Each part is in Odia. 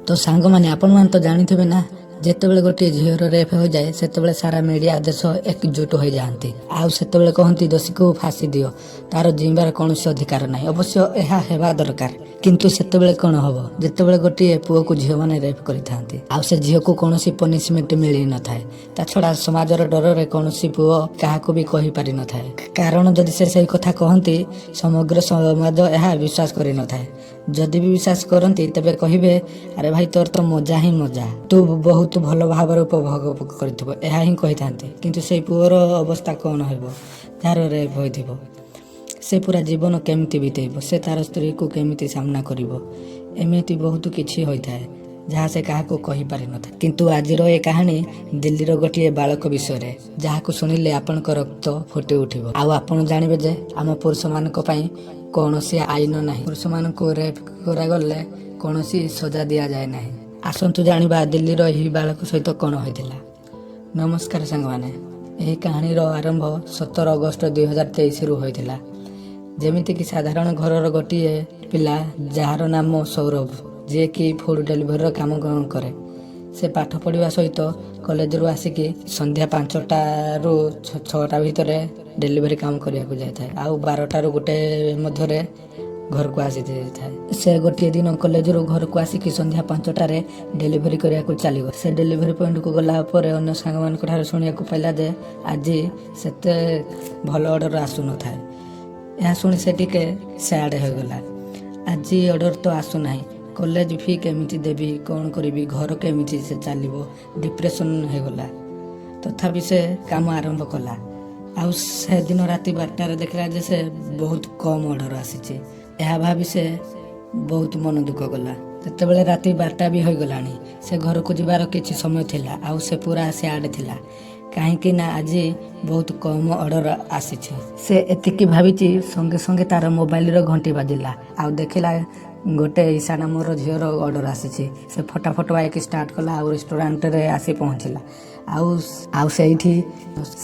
ତ ସାଙ୍ଗମାନେ, ଆପଣମାନେ ତ ଜାଣିଥିବେ ନା, ଯେତେବେଳେ ଗୋଟିଏ ଝିଅର ରେପ୍ ହୋଇଯାଏ, ସେତେବେଳେ ସାରା ମିଡ଼ିଆ, ଦେଶ ଏକଜୁଟ ହୋଇଯାଆନ୍ତି। ଆଉ ସେତେବେଳେ କହନ୍ତି, ଦୋଷୀକୁ ଫାଶୀ ଦିଅ, ତାର ଜିଇଁବାର କୌଣସି ଅଧିକାର ନାହିଁ। ଅବଶ୍ୟ ଏହା ହେବା ଦରକାର। କିନ୍ତୁ ସେତେବେଳେ କ'ଣ ହବ, ଯେତେବେଳେ ଗୋଟିଏ ପୁଅକୁ ଝିଅମାନେ ରେପ୍ କରିଥାନ୍ତି ଆଉ ସେ ଝିଅକୁ କୌଣସି ପନିଶମେଣ୍ଟ ମିଳିନଥାଏ? ତା ଛଡ଼ା ସମାଜର ଡରରେ କୌଣସି ପୁଅ କାହାକୁ ବି କହିପାରିନଥାଏ। କାରଣ ଯଦି ସେ ସେହି କଥା କହନ୍ତି, ସମଗ୍ର ସମାଜ ଏହା ବିଶ୍ୱାସ କରିନଥାଏ। ଯଦି ବି ବିଶ୍ୱାସ କରନ୍ତି, ତେବେ କହିବେ, "ଆରେ ଭାଇ, ତୋର ତ ମଜା ହିଁ ମଜା, ତୁ ବହୁତ ଭଲ ଭାବରେ ଉପଭୋଗ କରିଥିବ।" ଏହା ହିଁ କହିଥାନ୍ତି। କିନ୍ତୁ ସେଇ ପୁଅର ଅବସ୍ଥା କ'ଣ ହେବ, ଯାହାର ରେପ୍ ହୋଇଥିବ? ସେ ପୁରା ଜୀବନ କେମିତି ବିତେଇବ? ସେ ତାର ସ୍ତ୍ରୀକୁ କେମିତି ସାମ୍ନା କରିବ? ଏମିତି ବହୁତ କିଛି ହୋଇଥାଏ, ଯାହା ସେ କାହାକୁ କହିପାରିନଥାଏ। କିନ୍ତୁ ଆଜିର ଏ କାହାଣୀ ଦିଲ୍ଲୀର ଗୋଟିଏ ବାଳକ ବିଷୟରେ, ଯାହାକୁ ଶୁଣିଲେ ଆପଣଙ୍କ ରକ୍ତ ଫୁଟି ଉଠିବ ଆଉ ଆପଣ ଜାଣିବେ ଯେ ଆମ ପୁରୁଷମାନଙ୍କ ପାଇଁ କୌଣସି ଆଇନ ନାହିଁ। ପୁରୁଷମାନଙ୍କୁ ରେପ୍ କରାଗଲେ କୌଣସି ସଜା ଦିଆଯାଏ ନାହିଁ। ଆସନ୍ତୁ ଜାଣିବା ଦିଲ୍ଲୀର ଏହି ବାଳକ ସହିତ କ'ଣ ହୋଇଥିଲା। ନମସ୍କାର ସାଙ୍ଗମାନେ। ଏହି କାହାଣୀର ଆରମ୍ଭ 17 ଅଗଷ୍ଟ 2023ରୁ ହୋଇଥିଲା। ଯେମିତିକି ସାଧାରଣ ଘରର ଗୋଟିଏ ପିଲା, ଯାହାର ନାମ ସୌରଭ, ଯିଏକି ଫୁଡ୍ ଡେଲିଭରିର କାମ କରେ। ସେ ପାଠ ପଢ଼ିବା ସହିତ କଲେଜରୁ ଆସିକି ସନ୍ଧ୍ୟା 5ଟାରୁ 6ଟା ଭିତରେ ଡେଲିଭରି କାମ କରିବାକୁ ଯାଇଥାଏ ଆଉ 12ଟାରୁ 1 ମଧ୍ୟରେ ଘରକୁ ଆସି ଯାଇଥାଏ। ସେ ଗୋଟିଏ ଦିନ କଲେଜରୁ ଘରକୁ ଆସିକି ସନ୍ଧ୍ୟା 5ଟାରେ ଡେଲିଭରି କରିବାକୁ ଚାଲିବ। ସେ ଡେଲିଭରି ପଏଣ୍ଟକୁ ଗଲା ପରେ ଅନ୍ୟ ସାଙ୍ଗମାନଙ୍କ ଠାରୁ ଶୁଣିବାକୁ ପାଇଲା ଯେ ଆଜି ସେତେ ଭଲ ଅର୍ଡ଼ର ଆସୁନଥାଏ। ଏହା ଶୁଣି ସେ ଟିକେ ସ୍ୟାଡ୍ ହୋଇଗଲା। ଆଜି ଅର୍ଡ଼ର ତ ଆସୁନାହିଁ, କଲେଜ ଫି କେମିତି ଦେବି, କ'ଣ କରିବି, ଘର କେମିତି ସେ ଚାଲିବ? ଡିପ୍ରେସନ୍ ହେଇଗଲା। ତଥାପି ସେ କାମ ଆରମ୍ଭ କଲା ଆଉ ସେଦିନ ରାତି 12ଟାରେ ଦେଖିଲା ଯେ ସେ ବହୁତ କମ୍ ଅର୍ଡ଼ର ଆସିଛି। ଏହା ଭାବି ସେ ବହୁତ ମନ ଦୁଃଖ କଲା। ସେତେବେଳେ ରାତି 12ଟା ବି ହୋଇଗଲାଣି। ସେ ଘରକୁ ଯିବାର କିଛି ସମୟ ଥିଲା ଆଉ ସେ ପୁରା ସ୍ୟାଡ୍ ଥିଲା, କାହିଁକି ନା ଆଜି ବହୁତ କମ୍ ଅର୍ଡ଼ର ଆସିଛି। ସେ ଏତିକି ଭାବିଛି, ସଙ୍ଗେ ସଙ୍ଗେ ତାର ମୋବାଇଲର ଘଣ୍ଟି ବାଜିଲା ଆଉ ଦେଖିଲା ଗୋଟେ ଈଶା ନାମର ଝିଅର ଅର୍ଡ଼ର ଆସିଛି। ସେ ଫଟାଫଟ ବାଇକ୍ ଷ୍ଟାର୍ଟ କଲା ଆଉ ରେଷ୍ଟୁରାଣ୍ଟରେ ଆସି ପହଞ୍ଚିଲା। ଆଉ ସେଇଠି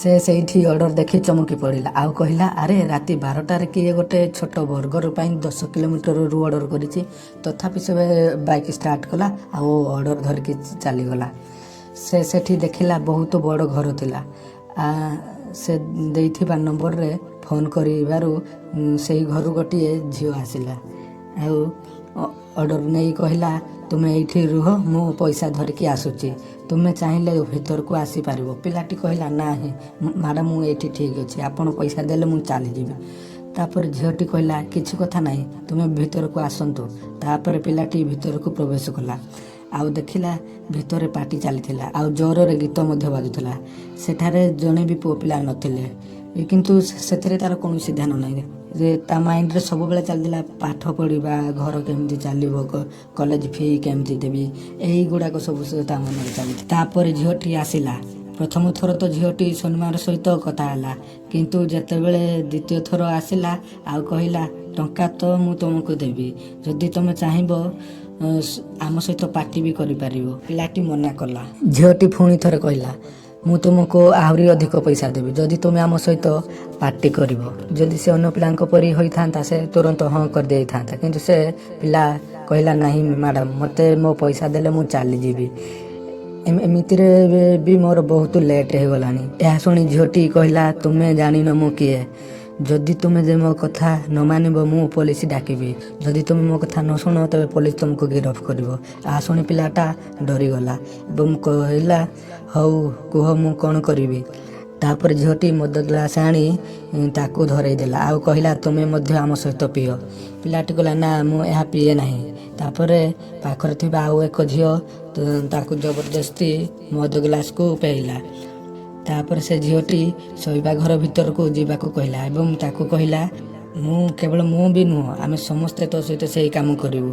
ସେ ସେଇଠି ଅର୍ଡ଼ର ଦେଖି ଚମକି ପଡ଼ିଲା ଆଉ କହିଲା, "ଆରେ, ରାତି 12ଟାରେ କିଏ ଗୋଟେ ଛୋଟ ବର୍ଗର ପାଇଁ 10 କିଲୋମିଟରରୁ ଅର୍ଡ଼ର କରିଛି?" ତଥାପି ସେ ବାଇକ୍ ଷ୍ଟାର୍ଟ କଲା ଆଉ ଅର୍ଡ଼ର ଧରିକି ଚାଲିଗଲା। ସେ ସେଠି ଦେଖିଲା ବହୁତ ବଡ଼ ଘର ଥିଲା। ସେ ଦେଇଥିବା ନମ୍ବରରେ ଫୋନ୍ କରିବାରୁ ସେଇ ଘରୁ ଗୋଟିଏ ଝିଅ ଆସିଲା ଆଉ ଅର୍ଡ଼ର ନେଇ କହିଲା, "ତୁମେ ଏଇଠି ରୁହ, ମୁଁ ପଇସା ଧରିକି ଆସୁଛି। ତୁମେ ଚାହିଁଲେ ଭିତରକୁ ଆସିପାରିବ।" ପିଲାଟି କହିଲା, "ନାହିଁ ମ୍ୟାଡ଼ାମ୍, ମୁଁ ଏଇଠି ଠିକ୍ ଅଛି। ଆପଣ ପଇସା ଦେଲେ ମୁଁ ଚାଲିଯିବି।" ତାପରେ ଝିଅଟି କହିଲା, "କିଛି କଥା ନାହିଁ, ତୁମେ ଭିତରକୁ ଆସନ୍ତୁ।" ତାପରେ ପିଲାଟି ଭିତରକୁ ପ୍ରବେଶ କଲା ଆଉ ଦେଖିଲା ଭିତରେ ପାର୍ଟି ଚାଲିଥିଲା ଆଉ ଜୋରରେ ଗୀତ ମଧ୍ୟ ବାଜୁଥିଲା। ସେଠାରେ ଜଣେ ବି ପୁଅ ପିଲା ନଥିଲେ। କିନ୍ତୁ ସେଥିରେ ତାର କୌଣସି ଧ୍ୟାନ ନାହିଁ ଯେ ତା ମାଇଣ୍ଡରେ ସବୁବେଳେ ଚାଲିଥିଲା ପାଠ ପଢ଼ିବା, ଘର କେମିତି ଚାଲିବ, କଲେଜ ଫି କେମିତି ଦେବି, ଏଇଗୁଡ଼ାକ ସବୁ ସେ ତା ମନରେ ଚାଲିଥିଲା। ତାପରେ ଝିଅଟି ଆସିଲା। ପ୍ରଥମ ଥର ତ ଝିଅଟି ସମ୍ମାନର ସହିତ କଥା ହେଲା, କିନ୍ତୁ ଯେତେବେଳେ ଦ୍ୱିତୀୟ ଥର ଆସିଲା ଆଉ କହିଲା, "ଟଙ୍କା ତ ମୁଁ ତୁମକୁ ଦେବି, ଯଦି ତୁମେ ଚାହିଁବ ଆମ ସହିତ ପାର୍ଟି ବି କରିପାରିବ।" ପିଲାଟି ମନା କଲା। ଝିଅଟି ପୁଣି ଥରେ କହିଲା, "ମୁଁ ତୁମକୁ ଆହୁରି ଅଧିକ ପଇସା ଦେବି, ଯଦି ତୁମେ ଆମ ସହିତ ପାର୍ଟି କରିବ।" ଯଦି ସେ ଅନ୍ୟ ପିଲାଙ୍କ ପରି ହୋଇଥାନ୍ତା, ସେ ତୁରନ୍ତ ହଁ କରିଦେଇଥାନ୍ତା। କିନ୍ତୁ ସେ ପିଲା କହିଲା, "ନାହିଁ ମ୍ୟାଡ଼ାମ୍, ମୋତେ ମୋ ପଇସା ଦେଲେ ମୁଁ ଚାଲିଯିବି। ଏମିତିରେ ବି ମୋର ବହୁତ ଲେଟ୍ ହେଇଗଲାଣି।" ଏହା ଶୁଣି ଝିଅଟି କହିଲା, "ତୁମେ ଜାଣିନ ମୁଁ କିଏ। ଯଦି ତୁମେ ଯେ ମୋ କଥା ନ ମାନିବ, ମୁଁ ପୋଲିସ ଡାକିବି। ଯଦି ତୁମେ ମୋ କଥା ନ ଶୁଣ, ତେବେ ପୋଲିସ ତୁମକୁ ଗିରଫ କରିବ।" ଏହା ଶୁଣି ପିଲାଟା ଡରିଗଲା ଏବଂ କହିଲା, "ହଉ କୁହ, ମୁଁ କ'ଣ କରିବି?" ତାପରେ ଝିଅଟି ମଦ ଗ୍ଲାସ ଆଣି ତାକୁ ଧରେଇ ଦେଲା ଆଉ କହିଲା, "ତୁମେ ମଧ୍ୟ ଆମ ସହିତ ପିଅ।" ପିଲାଟି କହିଲା, "ନା, ମୁଁ ଏହା ପିଏ ନାହିଁ।" ତାପରେ ପାଖରେ ଥିବା ଆଉ ଏକ ଝିଅ ତାକୁ ଜବରଦସ୍ତି ମଦ ଗ୍ଲାସକୁ ପେଇଲା। ତାପରେ ସେ ଝିଅଟି ଶୋଇବା ଘର ଭିତରକୁ ଯିବାକୁ କହିଲା ଏବଂ ତାକୁ କହିଲା, "ମୁଁ କେବଳ ମୁଁ ବି ନୁହଁ, ଆମେ ସମସ୍ତେ ତୋ ସହିତ ସେଇ କାମ କରିବୁ।"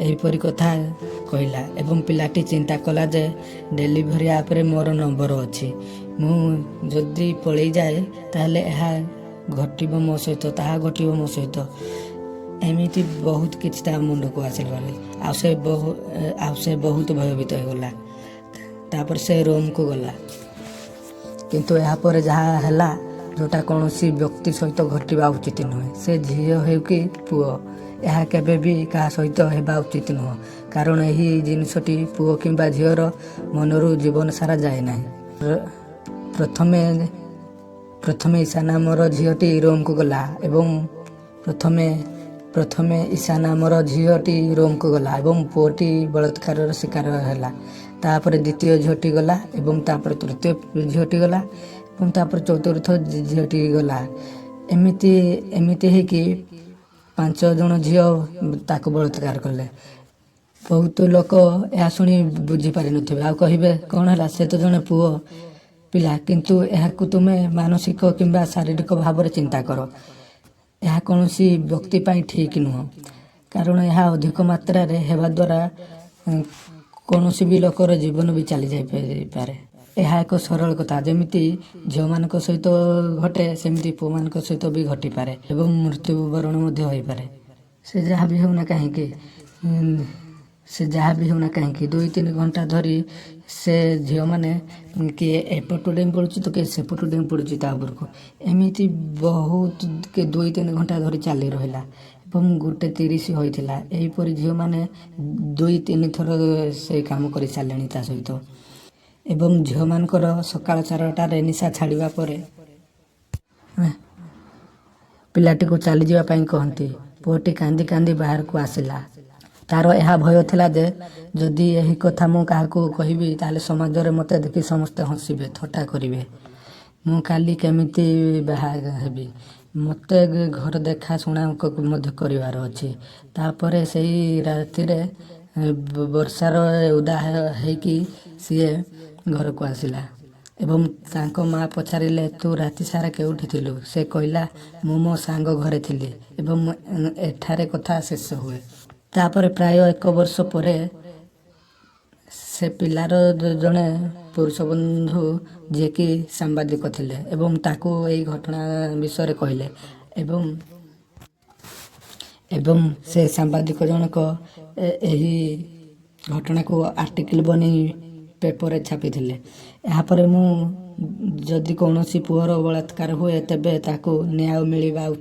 ଏହିପରି କଥା କହିଲା ଏବଂ ପିଲାଟି ଚିନ୍ତା କଲା ଯେ ଡେଲିଭରି ଆପ୍ରେ ମୋର ନମ୍ବର ଅଛି, ମୁଁ ଯଦି ପଳେଇ ଯାଏ, ତାହେଲେ ଏହା ଘଟିବ ମୋ ସହିତ, ତାହା ଘଟିବ ମୋ ସହିତ। ଏମିତି ବହୁତ କିଛି ତା ମୁଣ୍ଡକୁ ଆସିଲା ଆଉ ସେ ବହୁତ ଭୟଭୀତ ହେଇଗଲା। ତାପରେ ସେ ରୁମ୍କୁ ଗଲା। କିନ୍ତୁ ଏହାପରେ ଯାହା ହେଲା, ଯେଉଁଟା କୌଣସି ବ୍ୟକ୍ତି ସହିତ ଘଟିବା ଉଚିତ ନୁହେଁ, ସେ ଝିଅ ହେଉ କି ପୁଅ, ଏହା କେବେ ବି କାହା ସହିତ ହେବା ଉଚିତ ନୁହଁ। କାରଣ ଏହି ଜିନିଷଟି ପୁଅ କିମ୍ବା ଝିଅର ମନରୁ ଜୀବନ ସାରା ଯାଏ ନାହିଁ। ପ୍ରଥମେ ପ୍ରଥମେ ଈଶା ନାମର ଝିଅଟି ରୋମକୁ ଗଲା ଏବଂ ପ୍ରଥମେ ପ୍ରଥମେ ଈଶା ନାମର ଝିଅଟି ରୋମକୁ ଗଲା ଏବଂ ପୁଅଟି ବଳାତ୍କାରର ଶିକାର ହେଲା। ତାପରେ ଦ୍ୱିତୀୟ ଝିଅଟି ଗଲା ଏବଂ ତାପରେ ତୃତୀୟ ଝିଅଟି ଗଲା ଏବଂ ତାପରେ ଚତୁର୍ଥ ଝିଅଟି ଗଲା। ଏମିତି ଏମିତି ହେଇକି 5 ଜଣ ଝିଅ ତାକୁ ବଳାତ୍କାର କଲେ। ବହୁତ ଲୋକ ଏହା ଶୁଣି ବୁଝିପାରିନଥିବେ ଆଉ କହିବେ, କ'ଣ ହେଲା, ସେ ତ ଜଣେ ପୁଅ ପିଲା। କିନ୍ତୁ ଏହାକୁ ତୁମେ ମାନସିକ କିମ୍ବା ଶାରୀରିକ ଭାବରେ ଚିନ୍ତା କର, ଏହା କୌଣସି ବ୍ୟକ୍ତି ପାଇଁ ଠିକ୍ ନୁହଁ। କାରଣ ଏହା ଅଧିକ ମାତ୍ରାରେ ହେବା ଦ୍ୱାରା କୌଣସି ବି ଲୋକର ଜୀବନ ବି ଚାଲି ଯାଇପାରେ। ଏହା ଏକ ସରଳ କଥା। ଯେମିତି ଝିଅମାନଙ୍କ ସହିତ ଘଟେ, ସେମିତି ପୁଅମାନଙ୍କ ସହିତ ବି ଘଟିପାରେ ଏବଂ ମୃତ୍ୟୁବରଣ ମଧ୍ୟ ହୋଇପାରେ। ସେ ଯାହା ବି ହେଉନା କାହିଁକି, ସେ ଯାହା ବି ହେଉନା କାହିଁକି, 2-3 ଘଣ୍ଟା ଧରି ସେ ଝିଅମାନେ କିଏ ଏପଟୁ ଡେଇଁ ପଡ଼ୁଛି ତ କିଏ ସେପଟୁ ଡେଇଁ ପଡ଼ୁଛି ତା ଉପରକୁ। ଏମିତି ବହୁତ 2-3 ଘଣ୍ଟା ଧରି ଚାଲି ରହିଲା ଏବଂ 1:30 ହୋଇଥିଲା। ଏହିପରି ଝିଅମାନେ 2-3 ଥର ସେଇ କାମ କରିସାରିଲେଣି ତା ସହିତ। ଏବଂ ଝିଅମାନଙ୍କର ସକାଳ 4ଟାରେ ନିଶା ଛାଡ଼ିବା ପରେ ପିଲାଟିକୁ ଚାଲିଯିବା ପାଇଁ କହନ୍ତି। ପୁଅଟି କାନ୍ଦି କାନ୍ଦି ବାହାରକୁ ଆସିଲା। ତାର ଏହା ଭୟ ଥିଲା ଯେ ଯଦି ଏହି କଥା ମୁଁ କାହାକୁ କହିବି, ତାହେଲେ ସମାଜରେ ମୋତେ ଦେଖି ସମସ୍ତେ ହସିବେ, ଥଟ୍ଟା କରିବେ। ମୁଁ କାଲି କେମିତି ବାହା ହେବି? ମୋତେ ଘର ଦେଖା ଶୁଣା ମଧ୍ୟ କରିବାର ଅଛି। ତାପରେ ସେଇ ରାତିରେ ବର୍ଷାର ଓଦା ହେଇକି ସିଏ ଘରକୁ ଆସିଲା ଏବଂ ତାଙ୍କ ମା ପଚାରିଲେ, ତୁ ରାତି ସାରା କେଉଁଠି ଥିଲୁ? ସେ କହିଲା, ମୁଁ ମୋ ସାଙ୍ଗ ଘରେ ଥିଲି। ଏବଂ ଏଠାରେ କଥା ଶେଷ ହୁଏ। ତାପରେ ପ୍ରାୟ ଏକ ବର୍ଷ ପରେ ସେ ପିଲାର ଜଣେ ପୁରୁଷ ବନ୍ଧୁ, ଯିଏକି ସାମ୍ବାଦିକ ଥିଲେ ଏବଂ ତାକୁ ଏଇ ଘଟଣା ବିଷୟରେ କହିଲେ ଏବଂ ଏବଂ ସେ ସାମ୍ବାଦିକ ଜଣକ ଏହି ଘଟଣାକୁ ଆର୍ଟିକିଲ୍ ବନେଇ ପେପରରେ ଛାପିଥିଲେ। ଏହାପରେ ମୁଁ ଯଦି କୌଣସି ପୁଅର ବଳାତ୍କାର ହୁଏ, ତେବେ ତାକୁ ନ୍ୟାୟ ମିଳିବା ଉଚିତ।